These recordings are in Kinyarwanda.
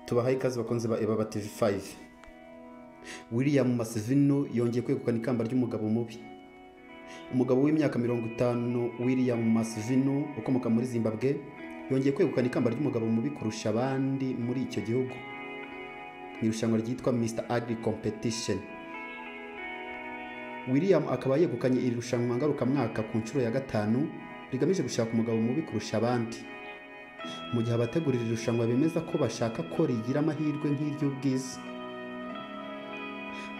Tubahaye ikaze bakunzi ba Ebaba TV 5. William Masvinu yongeye kwegukana ikamba ry'umugabo mubi. Umugabo w'imyaka 50 William Masvinu ukomoka muri Zimbabwe yongeye kwegukana ikamba ry'umugabo mubi kurusha abandi muri icyo gihugu mu irushanwa ryitwa Mr Ugly Competition. William akaba yegukanye iri rushanwa ngarukamwaka ku nshuro ya 5 rigamije gushaka umugabo mubi kurusha abandi, mu gihe abategura iri rushanwa bemeza ko bashaka ko rigira amahirwe nk'iry'ubwiza.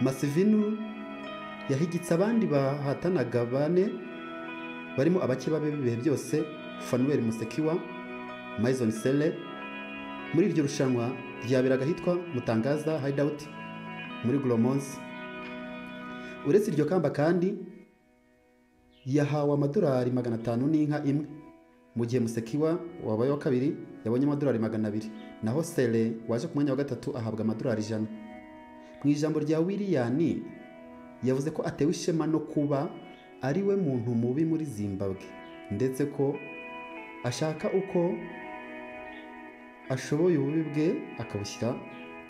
Masvinu yahigitse abandi bahatanaga bane barimo abakeba be b'ibihe byose Fanuel Musekiwa, Maison Sele. Muri iryo rushanwa ryaberaga ahitwa Mutangaza Hideout muri Goromonzi. Uretse iryo kamba kandi yahawe amadolari 500 n'inka imwe, mu gihe Musekiwa wabaye wa kabiri yabonye amadolari 200, naho Sele waje ku mwanya wa gatatu ahabwa amadolari 100. Mu ijambo rya William yavuze ko atewe ishema no kuba ari we muntu mubi muri Zimbabwe, ndetse ko ashaka uko ashoboye ububi bwe akabushyira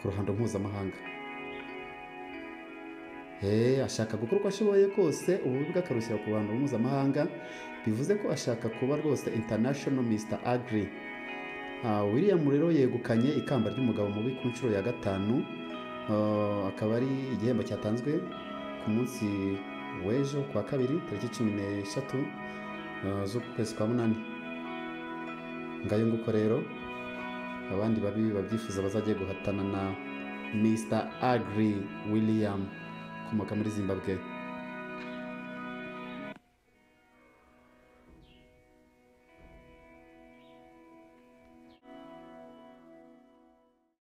ku ruhando mpuzamahanga. Ashaka gukora uko ashoboye kose ububi bwe akarushyira ku ruhando mpuzamahanga, bivuze ko ashaka kuba rwose international Mr Ugly. William rero yegukanye ikamba ry'umugabo mubi ku nshuro ya 5, akaba ari igihembo cyatanzwe ku munsi w'ejo kuwa kabiri tariki 13 z'ukwezi kwa 8. Ngayo nguko rero abandi babi babyifuza bazajye guhatana na Mr Ugly William ukomoka muri Zimbabwe.